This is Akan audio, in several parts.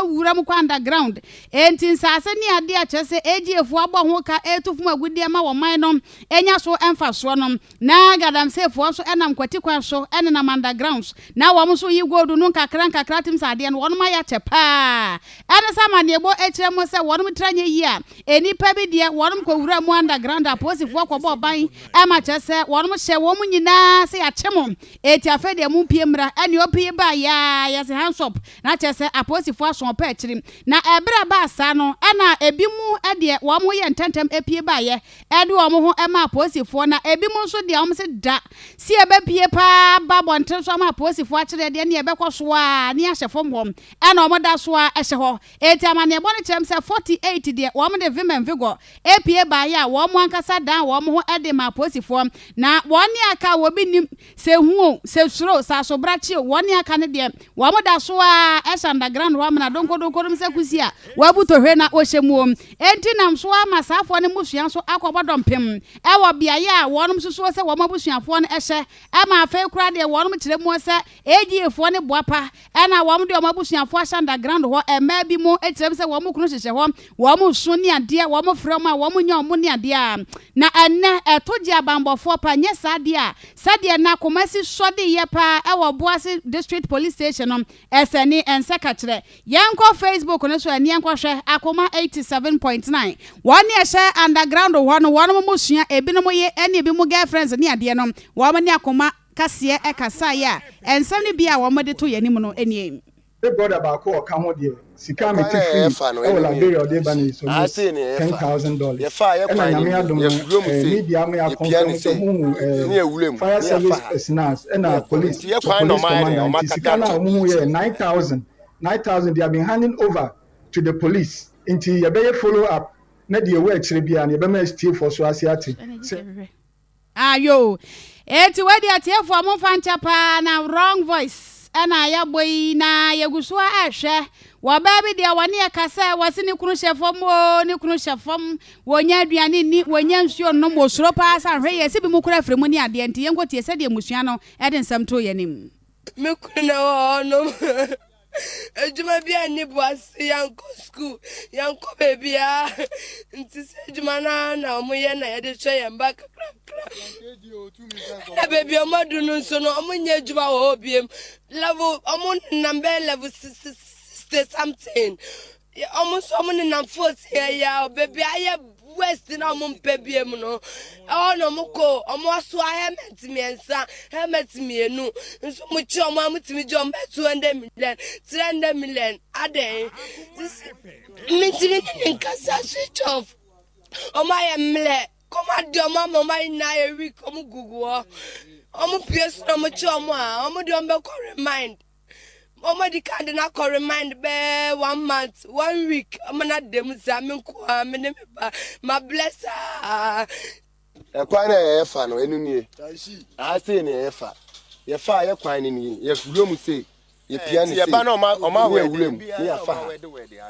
Awura mu kɔ underground. Enti nsaase ne adeɛ a kyerɛ sɛ AGA foɔ abɔ ho ka ɛretu fam agudeɛ ma wɔn man no anya so mfasoɔ no, na galamseyfoɔ nso nam kwati kwan so nenam undergrounds na wɔn nso yi gold no nkakra nkakra tim sɛ adeɛ no wɔnom ayɛ akyɛ paa. Ɛne sɛ amanneɛbɔ kyerɛ mu sɛ wɔnom tiri anyɛ yie a, nnipa bi deɛ wɔnom kɔ wura mu underground, apolisifoɔ kɔbɔɔ ban ma kyerɛ sɛ wɔnom hyɛ wɔn nyinaa sɛ yɛakye mo, enti afei deɛ mompue mmra. Ɛne ɔpue baeɛ ara yɛse hands up, na kyerɛ sɛ apolisifoɔ aso ɔpɛ akyiri. Na ɛberɛ a ɛbaa saa no ɛna ebinom deɛ wɔn ho yɛ ntɛntɛm pue baeɛ de wɔn ho maa apolisifoɔ, na ebinom nso deɛ wɔn se da se yɛbɛpue paa aba abɔntene so ama apolisifoɔ akyere deɛ ne yɛbɛkɔ so ara ne yɛahyɛ fam hɔ, ɛna wɔn da so ara hyɛ hɔ. Enti amanneɛbɔ no kyerɛ m sɛ 48 deɛ wɔn de vim and vigor pue baeɛ a wɔn ankasa dan wɔn ho de maa apolisifoɔ, na wɔn ne aka a obi nnim sɛ hu o, sɛ suro o, sɛ asobrakye o, wɔn ne aka no deɛ wɔn da so ara hyɛ underground hɔ amena donkodonko nom sɛ kusi a wɔabu tohwe na wɔhyɛ mu o. Enti nam so ara ma saafoɔ no mmusua nso akɔbɔ dɔmpem wɔ beaeɛ a wɔnom susuo sɛ wɔn abusuafoɔ no hyɛ, ɛma afei koraa deɛ wɔnom kyerɛ muo sɛ AGA foɔ no boapa na wɔn de wɔn abusuafoɔ ahyɛ underground hɔ, mmaa bi mo kyerɛ mu sɛ wɔn kunu hyehyɛ hɔ, wɔn so ne adeɛ, wɔn frɛ wɔn a wɔn nyɛ wɔn ne adeɛ a, na ɛnnɛ ɛto gye abanbɔfoɔ pa, nyɛ saa deɛ a, sɛdeɛ na Kumasi sɔ de yɛ paa ɛwɔ Boase District Police Station no, ɛsɛ ne ɛnsɛ ka kyerɛ. Yɛnkɔ Facebook no so ɛne yɛnkɔ hwɛ Akoma 87.9, wɔn ne ɛhyɛ underground hɔ no, wɔn mmusua, ebinom ye ɛne ebinom girlfriends ne adeɛ no, wɔn ne Akoma kaseɛ kasaeɛ a, nsɛm no bi a wɔde to yɛn anim no nie. Me brother baako a ɔka ho deɛ, sika a Ɛkwan mete a firi yɛfa no wɔ ɛno nie. Liberia a ɔde reba no is Aha almost sei na ten yɛfa. thousand dollars. Yɛfaa yɛ Ɛna kwan no Nyame nie. adom no, Yɛwura mu eh, sei, media ama yɛ yɛpia akɔnfɛm no sɛ sei, ɔmo hu eh, ne yɛwura mu, fire ne yɛafa service ha, personnels ne ɛna yɛkɔ. police, Nti yɛ kwan na police ɔma ayɛ dɛn, commander. ɔma Nti sika akata no a no. ɔmo hu yɛ 9,000, 9,000 they have been handing over to the police. Nti yɛbɛyɛ follow up na deɛ ɛwɔ akyire biara no yɛbɛma atiefoɔ so ase ate sɛ. Ayoo. Enti wei deɛ atiefoɔ momfa nkyɛ paa na wrong voice ɛna yɛabɔ yi na yɛgu so ara ɛrehwɛ. Wɔ baa bi deɛ wɔne yɛ kasa wɔse ne kunu hyɛ fam oo, ne kunu hyɛ fam, wɔnya aduane nni, wɔnya nsuo nnom, wɔsuro paa sɛ anhwɛ yie sɛ bi mu kora afiri mu ne adeɛ nti yɛnkɔtie sɛdeɛ mmusua no de nsɛm too yɛn anim. Me kunu na ɛwɔ hɔnom. Adwuma biara nni Boase, yɛnkɔ sukuu, yɛnkɔ baabiara. Nti sɛ adwuma no ara na wɔyɛ na yɛde hwɛ yɛn mma kakrakra. Ɛna baabi a wɔadu no nso no, wɔnyɛ adwuma wɔ hɔ biem. Level, wɔn nenam bɛyɛ level 60 something. Wɔn nso wɔn nenam force yɛ yɛ baabi ayɛ west na wɔn mpɛ biem no. Ɛhɔ na wɔn kɔ, wɔn asoa helmet mmiɛnsa, helmet mmienu. Nso wɔn kyi wɔn a wɔtumi gye wɔn bɛ 200 million, 300 million. Adɛn? Sisi, mintimi ne ne nkasa switch off. Wɔn ayɛ mmerɛ. Kɔm ade wɔn ama wɔn ayɛ nyinaa ayɛ weak, wɔn gugu hɔ. Wɔn pie so na wɔn kyi wɔn a, wɔn de wɔn bɛkɔ remind. Wɔn adi kan de no akɔ remind bɛɛ one month, one week. Wɔn na da mu saa, me nko ara, me ne me ba, ma blɛ saa. Ɛkwan no a yɛfa no, ɛno nie. Aha sei na yɛfa. Yɛfa yɛ kwan no nie. Yɛwura mu sei. Yɛpia no sei. Ne yɛwura mu. Ne yɛafa ha.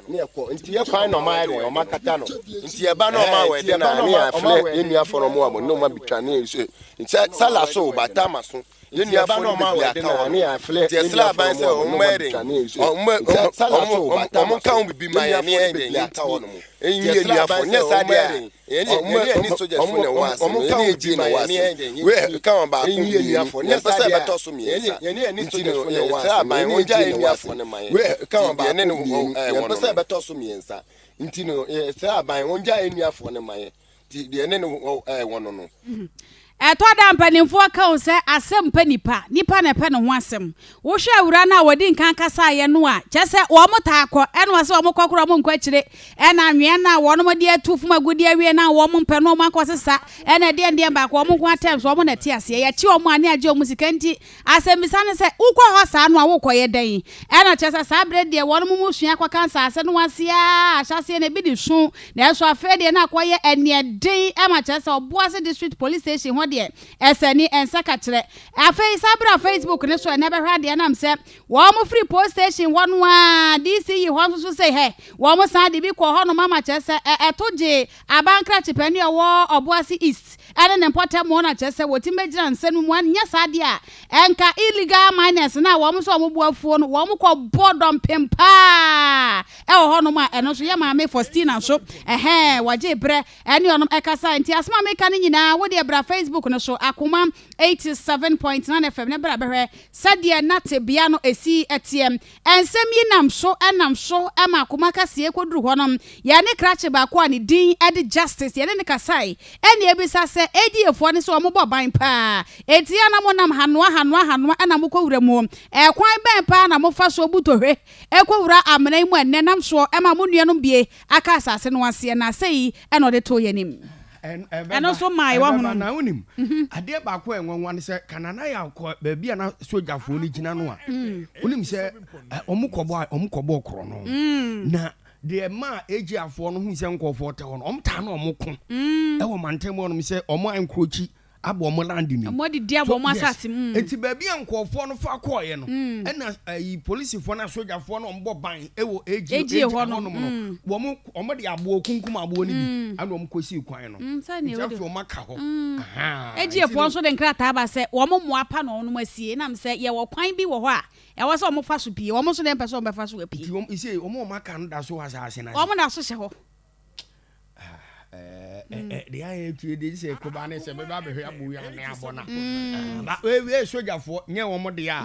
Ne yɛkɔ. Nti yɛ kwan na ɔma ayɛ dɛn? Ɔma akata no. Nti yɛba na ɔma awɛde no a, ne yɛafrɛ yɛn nuafoɔ no ɔmo wɔ ne ɔma bitwa ne yɛ sɛ sala so ba tama so. Yɛn nuafoɔ no bebree aka hɔ no. Nti yɛsrɛ aban sɛ ɔmo yɛ dɛn? Ɔmo nka ho bibi ma yɛn ne yɛn dɛn? Yɛntumi nyi yɛn nuafoɔ. Nyɛ saa deɛ a, yɛne yɛne sogyasfoɔ na ɛwɔ asɛm no, yɛne yɛn na ɛwɔ asɛm. Wei ka wɔn baako mmienu, yɛmpɛ sɛ ɛbɛtɔ so mmiɛnsa. Nti no, yɛsrɛ aban wɔngyae yɛn nuafoɔ no ma yɛn. Nti deɛ ɛne no ɛwɔ no no. Nti no, yɛsrɛ aban wɔngyae yɛn nuafoɔ no ma yɛn. Nti deɛ ɛne no ɛwɔ no no. Ɛtɔ da a mpanimfoɔ ka o sɛ asɛm mpɛ nipa, nipa na ɛpɛ ne ho asɛm. Wohwɛ awuraa no a wɔdi nkan kasaeɛ no a, kyerɛ sɛ wɔn taa kɔ, ɛna wɔsɛ wɔn kɔ koraa wɔn nkɔ akyire, ɛna anwea no a wɔn de atu fam agudeɛ awie no a wɔn mpɛ no wɔn akɔ sesa, ɛna ɛdeɛn deɛn baako wɔn nko ara terms wɔn na ɛte aseɛ. Yɛkye wɔn a ne agye wɔn sika nti Asɛmmisa ne sɛ, wokɔ hɔ saa no a, worekɔyɛ dɛn? Ɛna kyerɛ sɛ saa bere deɛ wɔn mmusua kɔka nsase no ase ara, ahyɛaseɛ no ebi de su, nanso afei deɛ na akɔyɛ aniɛden ma kyerɛ sɛ Ɔboase District Police Station hɔ deɛ ɛsɛ ni ɛnsa ka kyerɛ. Afei saa bere a Facebook no so ɛnɛ bɛhwɛ adeɛ nam sɛ wɔn firi post station hɔ no ara DCE hɔ nso so sɛ hɛ wɔn san de bi kɔɔ hɔnom ama kyerɛ sɛ ɛto gyee abankrakye panin a ɔwɔ Ɔboase East ne ne mpɔtam hɔ na kyerɛ sɛ wɔtumi bɛgyina nsa no mu, anyɛ saa deɛ a ɛnka illegal miners no a wɔn nso wɔn bo afuo no wɔn kɔ bɔ dɔmpem paa. hɔnom a ɛno nso yɛ maame Faustina nso ɛhɛn wɔgye berɛ ɛne ɔnom ɛkasa. Nti asɛm a meka no nyinaa wo deɛ bra Facebook no so Akoma 87.9 FM na bra bɛhwɛ sɛdeɛ na tebea no ɛsi ɛteɛ. Nsɛm yi nam so nam so ma Akoma kaseɛ kɔduru hɔ no, yɛne krakye baako a ne din de Justice yɛne no kasae ɛne ɛbisa sɛ ADA foɔ no sɛ wɔn bɔ ban paa enti a na mo nam hanoa hanoa hanoa ɛna mo kɔ wura mu ɛkwan bɛn paa na mo fa soɔ bu tohwe ɛkɔ wura amena yi mu ɛnnɛ nam soɔ ɛma mo nuanom bie aka asase no aseɛ na sei ɛna ɔde too yɛn anim. Ɛno nso mae Ɛbɛba wahunu. na wonim adeɛ baako a ɛnwanwa ne sɛ Kananaya kɔ baabi a na sogyafoɔ no gyina no a wonim sɛ wɔn kɔbɔ a wɔn kɔbɔɔ korɔ no na deɛ ɛmaa AGAfoɔ no hu sɛ nkurɔfoɔ te hɔ no wɔn taa na wɔn ko ɛwɔ mantam hɔ nom sɛ wɔn ankurokyi abɔ wɔn land nim. Wɔn adidi abɔ wɔn asase mu. Nti baabi a nkurɔfoɔ no fa kɔɔeɛ no ɛna ayi polisifoɔ no asogyafoɔ no wɔn bɔ ban ɛwɔ AG AG hɔ nom no wɔn wɔn de aboɔ kunkum aboɔ no bi ɛna wɔn kɔsii kwan no nti afei wɔn aka hɔ. AG foɔ nso de nkrataa ba sɛ wɔn mmoa pa na wɔn asie nam sɛ yɛwɔ kwan bi wɔ hɔ a ɛwɔ sɛ wɔn fa so pie wɔn nso deɛ mpɛ sɛ wɔn bɛfa so apue. Nti wɔn sɛ wɔn a wɔn aka no da so wɔ asase no ase. Wɔn da so hyɛ hɔ. Deɛ ayɛ tue deɛ sɛ koba ne sɛ bɛba abɛhwɛ abo yi ane abɔ na ba wei sogyafoɔ nyɛ wɔn deɛ a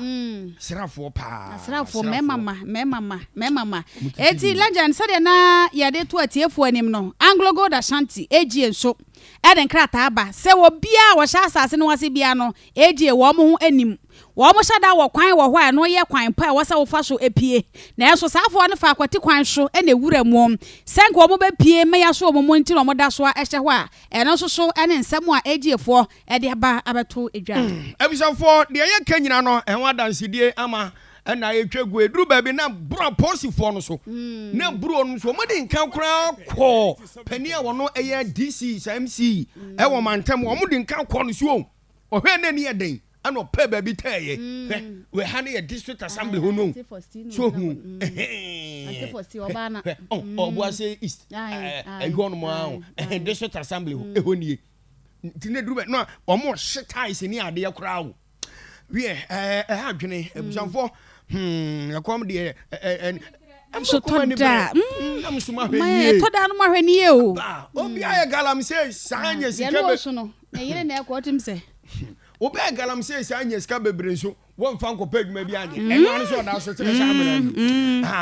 srafoɔ paa asrafoɔ mmarima ma mmarima ma mmarima ma eti legend sɛdeɛ na yɛde to atiefoɔ anim no Anglo Gold Ashanti AGA nso ɛde nkrataa ba sɛ obiara a wɔhyɛ asase no ase biara no AGA wɔn ho anim Wɔhyɛ da wɔ kwan wɔ hɔ a ɛno yɛ kwan pa a ɛwɔ sɛ wofa so pue. Nanso saa afoa no fa akwati kwan so na ɛwura mu. Sɛ anka wɔbɛpue ma yɛaso wɔn mu nti na wɔda so ara hyɛ hɔ a, ɛno nso so ne nsɛm a AGfoɔ de aba abɛto dwa. Abusuafoɔ, deɛ yɛka nyina no, ɛho adansedie ama ɛna ɛtwa gu. Ɛduru baabi na boro apolisifoɔ no so, na boro wɔn so. Wɔde nka koraa kɔɔ panin a wɔno ɛyɛ DC sɛ MC ɛwɔ mantam, wɔde nka kɔɔ no so o. Ɔhwɛɛ na ani yɛ den ɛna ɔpɛɛ baabi tɛɛyɛ. Hwɛ, wɔ ha no yɛ district assembly hɔ no. So hu, hwɛ, Ɔboase East, ɛhɔ nom ara o, district assembly hɔ, ɛhɔ nie. Nti na duru bɛ, na wɔn hye tiles ne adeɛ koraa o. Wiɛ, ɛha adwene, abusuafoɔ, hmm, ɛkɔm deɛ, ɛ, Nso tɔ da, ɛtɔ da no mo ahwɛ ne yie o. Obi ayɛ galamsey saa nyɛ sika bɛ. Yɛn no no. Ne yere na ɛkɔ ɔtim sɛ. Wobɛyɛ galamsey saa nya sika bebree nso wɔmfa nkɔpɛ adwuma bi anyɛ. Ɛno ano sɛ ɔda so kyerɛ sɛ amena no.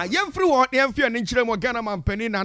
Yɛmfiri hɔ na yɛmfa yɛn ani nkyerɛ mu Ghana mampanin Nana.